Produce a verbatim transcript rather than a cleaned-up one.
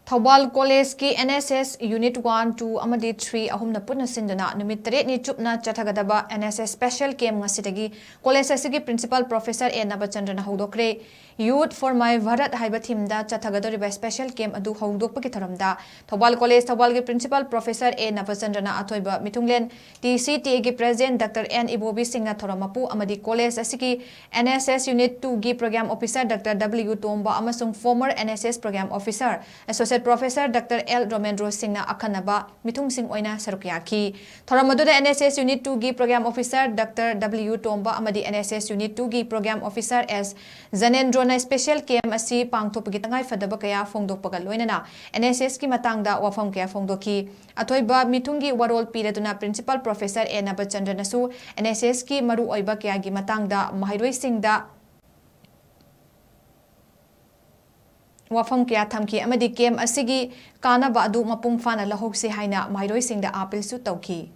ꯊꯧꯕꯥꯜ ꯀꯣꯂꯦꯖꯀꯤ N S S Unit one, two ꯑꯃꯗꯤ three ꯑꯍꯨꯝꯅ ꯄꯨꯟꯅ ꯁꯤꯟꯗꯨꯅ ꯅꯨꯃꯤꯠ ꯇꯔꯦꯠꯅꯤ ꯆꯨꯞꯅ ꯆꯠꯊꯒꯗꯕ N S S Special Camp ꯉꯁꯤꯗꯒꯤ ꯀꯣꯂꯦꯖ ꯑꯁꯤꯒꯤ Principal Professor A ꯅꯕꯆꯟꯗ꯭ꯔꯅ ꯍꯧꯗꯣꯛꯈ꯭ꯔꯦ꯫ Youth for My Bharat ꯍꯥꯏꯕ themeꯗ ꯆꯠꯊꯒꯗꯧꯔꯤꯕ Special Camp ꯑꯗꯨ ꯍꯧꯗꯣꯛꯄꯒꯤ ꯊꯧꯔꯝꯗ ꯊꯧꯕꯥꯜ ꯀꯣꯂꯦꯖ ꯊꯧꯕꯥꯜꯒꯤ Principal Professor A ꯅꯕꯆꯟꯗ꯭ꯔꯅ ꯑꯊꯣꯏꯕ ꯃꯤꯊꯨꯡꯂꯦꯟ, T C T Aꯒꯤ President Doctor N ꯏꯕꯣꯕꯤ ꯁꯤꯡꯅ ꯊꯧꯔꯝ ꯃꯄꯨ ꯑꯃꯗꯤ ꯀꯣꯂꯦꯖ ꯑꯁꯤꯒꯤ N S S Unit twoꯒꯤ Program Officer Doctor W ꯇꯣꯝꯕ ꯑꯃꯁꯨꯡ former N S S Program Officer, Associate Professor Doctor L ꯔꯣꯃꯦꯟꯗ꯭ꯔꯣ ꯁꯤꯡꯅ ꯑꯈꯟꯅꯕ ꯃꯤꯊꯨꯡꯁꯤꯡ ꯑꯣꯏꯅ ꯁꯔꯨꯛ ꯌꯥꯈꯤ꯫ ꯊꯧꯔꯝ ꯑꯗꯨꯗ N S S Unit twoꯒꯤ Program Officer Doctor W ꯇꯣꯝꯕ ꯑꯃꯗꯤ N S S Unit twoꯒꯤ Program Officer S ꯖꯅꯦꯟꯗ꯭ꯔꯣꯅ Special Camp ꯑꯁꯤ ꯄꯥꯡꯊꯣꯛꯄꯒꯤ ꯇꯉꯥꯏꯐꯗꯕ ꯀꯌꯥ ꯐꯣꯡꯗꯣꯛꯄꯒ ꯂꯣꯏꯅꯅ N S Sꯒꯤ ꯃꯇꯥꯡꯗ ꯋꯥꯐꯝ ꯀꯌꯥ ꯐꯣꯡꯗꯣꯛꯈꯤ꯫ ꯑꯊꯣꯏꯕ ꯃꯤꯊꯨꯡꯒꯤ ꯋꯥꯔꯣꯜ ꯄꯤꯔꯗꯨꯅ Principal Professor A ꯅꯕꯆꯟꯗ꯭ꯔꯅꯁꯨ N S Sꯒꯤ ꯃꯔꯨꯑꯣꯏꯕ ꯀꯌꯥꯒꯤ ꯃꯇꯥꯡꯗ ꯃꯍꯩꯔꯣꯏꯁꯤꯡꯗ ꯋꯥꯐꯝ ꯀꯌꯥ ꯊꯝꯈꯤ ꯑꯃꯗꯤ camp ꯑꯁꯤꯒꯤ ꯀꯥꯟꯅꯕ ꯑꯗꯨ ꯃꯄꯨꯡ ꯐꯥꯅ ꯂꯧꯍꯧꯁꯤ ꯍꯥꯏꯅ ꯃꯍꯩꯔꯣꯏꯁꯤꯡꯗ appealꯁꯨ ꯇꯧꯈꯤ꯫